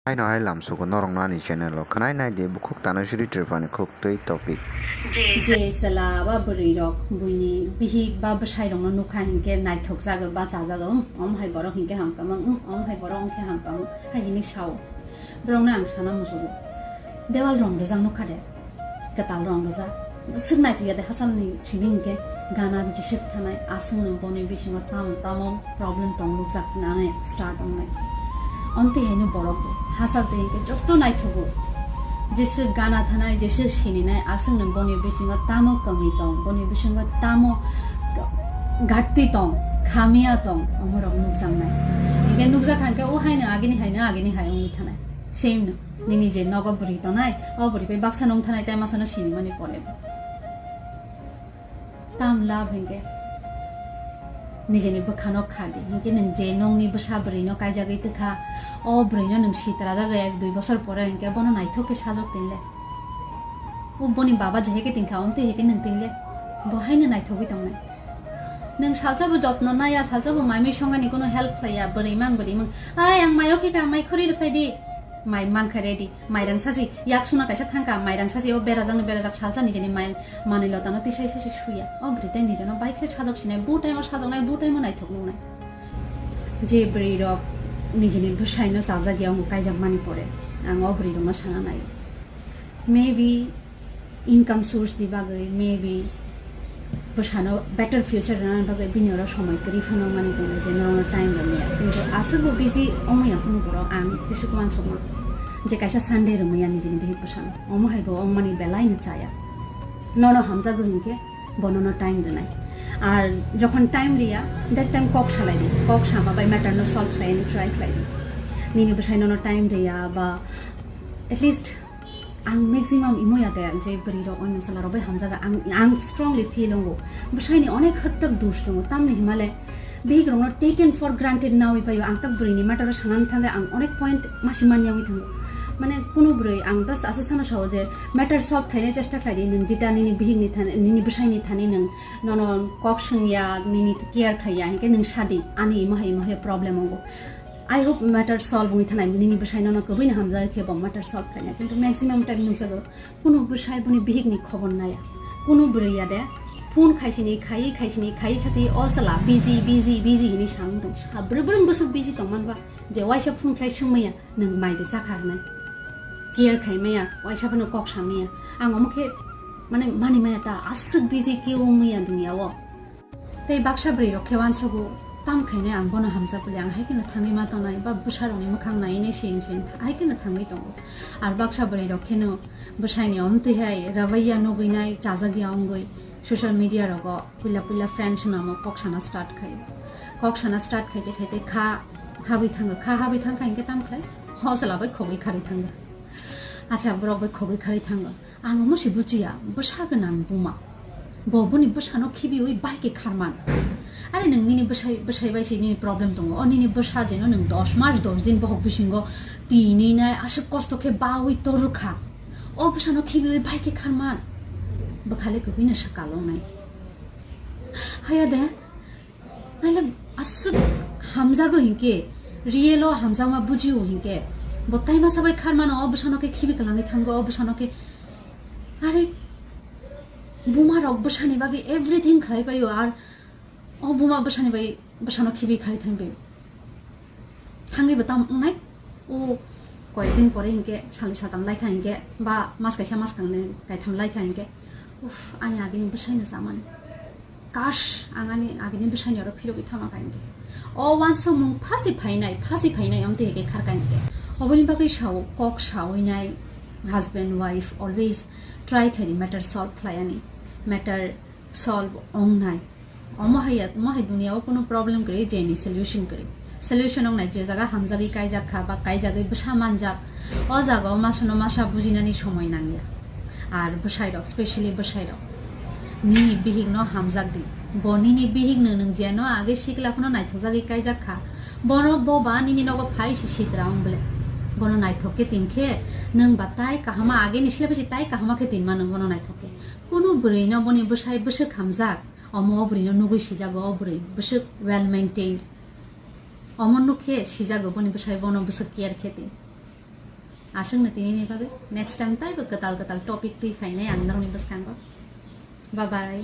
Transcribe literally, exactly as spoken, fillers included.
Haino hai lamsugo norokno ani channel o khwnai nai di bukhuk Tanusri Tripurani khuk twi topic. Je chwla ba bwrwi rok buini bihik ba bwsai rokno nukha hinkhe naithok jago ba chajago, um, om hai borok hinkhe hamkam, um, om hai borok hinkhe hamkam, hai hini sao. Borokno ang sana musugo. Dewal rong rijak nukha de. Kwtal rong rijak. Swk naithokya de hasalni simi hinkhe gana jeswk thanai, aswk nwng boni bisingo tamo tamo problem tong nukjak nani start wngnai. Omtwi haino borok bo hasal twi hinkhe joto naithogo. Jeswk gana thanai, jeswk sininai, aswk nwng boni bisingo tamo kami tong, boni bisingo tamo gatti tong, khamia tong, omorok nukjaknai. Hinkhe nukjak kha hinkhe o haino agini haino agini hai wngwi thanai. Same no. Nini je nogo bwrwi tongnai, o bwrwi bai baksa nung thanai tei masano sinimani pore. Tam love hinkhe nijeni bwkhano khadi, hinkhe nwng je nongni bwsa bwrwino kaijagwi twkha, o bwrwino nwng sitrajagwi ek dui bosor pore hinkhe bono naithok khe sajok tinle. O boni baba je heke tingkha, omtwi heke nwng tinle, bo haino naithogwi tongnai. Nwng salsa bo jotno naiya, salsa bo maimui songani kono help khlaiya, bwrwi mang, bwrwi mang. Ai, ang mayo khika, mai khori rwphai di. Mai mankha ready. Mairang sasi, yak suna kaisa thangkha, mairang sasi o berajak no berajak salsa nijeni mai manwi lotano tisai sasi suya. O bwrwi tei nijono bai khe sajok sinai, bu time o sajoknai, bu time o naithok nuknai. Je bwrwi rok nijeni bwsai no chajak ya, ongo kaijak mani pore, ang o bwrwi rok no sana nai. Maybe income source ni bagwi, maybe bwsano better future rwnani bagwi bini oro somoi kwrwi phano mani tongo je norokno time rwmaya. Kintu aswk bo busy wngmaya phano borok ang jesuk mansukma je kaisa Sunday rwmaya nijini bihik bwsano. Omo hai bo wngmani belai no chaya. Nono hamjago hinkhe bo nono time rwnai. Ar jokhon time riya, that time kok salai di. Kok sama bai matter no solve khlai ni try khlai di. Nini bwsai nono time riya ba at least ang maximum imoya de je bwrwi rok onno sala rok bai hamjaga ang, ang strongly feel ongo. Bwsai ni onek hwtwk dos tongo, tamni himale bihik rokno taken for granted nawi paio. Ang tak bwrwi ni matter o sanani thangwi ang onek point masi manya wi thango. Mane kunu bwrwi ang bas asa sana sao je matter solve khlaina chesta khlai di, nwng jita nini bihik ni thani, nini bwsai ni thani nwng nono kok swngya, nini care khlaiya, hinkhe nwng sadi ani imo hai imo hai problem ongo. I hope matter solve wngwi thanai, nini bwsai nono kwbwino hamjagwi khe bo matter solve khlaina, kintu maximum time nukjago kunu bwsai boni bihik ni khobor naya, kunu bwrwi ya de phone khaisini khaiwi khaisini khaiwi sachi o sala busy busy busy hinwi samung tong, sa bwrwi bwrwi bwswk busy tongman ba je waisa phone khlai swngmaya nwng mai de chakha hinai care khaimaya waisa phano kok samaya ang omo khe mane mani maya ta aswk busy khe wngmaya dunia o. Tei baksa bwrwi rok khe uansugo, tam khainai ang bono hamjak bwle, ang hai kheno thangwi ma tongnai, ba bwsa rokni mwkhang naiwi nai sing sing hai kheno thangwi tongo. Ar baksa bwrwi rok kheno bwsai ni omtwi hai rawaiya nugwi nai, chajak ya wngwi social media rogo puila puila friend swnamo kok sana start khai. Kok sana start khaite khaite kha habwi thango, kha habwi thangkha hinkhe tam khlai hosla bai khogwi kharwi thango. Acha borok bai khogwi kharwi thango. Ang omo se bujiya, bwsa gwnang buma. Bo boni bwsano khibiwi bai khe kharman. Are nwng nini bwsai, bwsai bai se nini problem tongo. O nini bwsa jeno nwng dos mas dos din bohok bisingo tini nai aswk kosto khe bawi torwkha. O bwsano khibiwi bai khe kharman. Bwkhale kwbwino swkal wngnai. Haya de, naile aswk hamjago hinkhe, real o hamjakma bujio hinkhe, bo taima sabai kharmano o bwsano khe khibi kwlangwi thango, o bwsano khe, are, buma rok bwsani bagwi everything khlai paio, ar o buma bwsani bai bwsano khibi kharwi thangwi. Thangwi bo tam wngnai, o koyekdin pore hinkhe, salni saltam laikha hinkhe, ba mas kaisa mas kangni kaitham laikha hinkhe, uff, ani agini bwsaino chamani. Kash, ang ani agini bwsaini oro phirogwi thama kha hinkhe. O uansukmung phasi phainai, phasi phainai, amtwi hinkhe kharkha hinkhe. Oboni bagwi sao, kok sawi nai, husband, wife, always try khlai di matter solve khlai ani. Matter solve wngnai. Omo hai ya, omo hai dunia o kuno problem kwrwi, jeni solution kwrwi. Solution wngnai je jaga hamjagwi kaijak kha ba kaijagwi bwsa manjak, o jaga o masano masa bujinani somoi nangya. Ar bwsai rok, specially bwsai rok, nini bihik no hamjak di. Bo nini bihik no nwng jeno age sikla phano naithok jagwi kaijak kha. Bono bo ba nini nogo phai si sitra wng bwle. Bono naithok khe tin khe nwng ba tai kahama age ni sila bisi tai kahama khe tin ma nwng bono naithok khe. Kuno bwrwi no boni bwsai bwswk hamjak, omo o bwrwi no nugwi sijago, o bwrwi bwswk well maintained. Omo nuk khe sijago boni bwsai bono bwswk care khe di. Aswkno tinini bagwi next time taibo kwtal kwtal topic twi phainai ang norokni bwskango. Bye bye.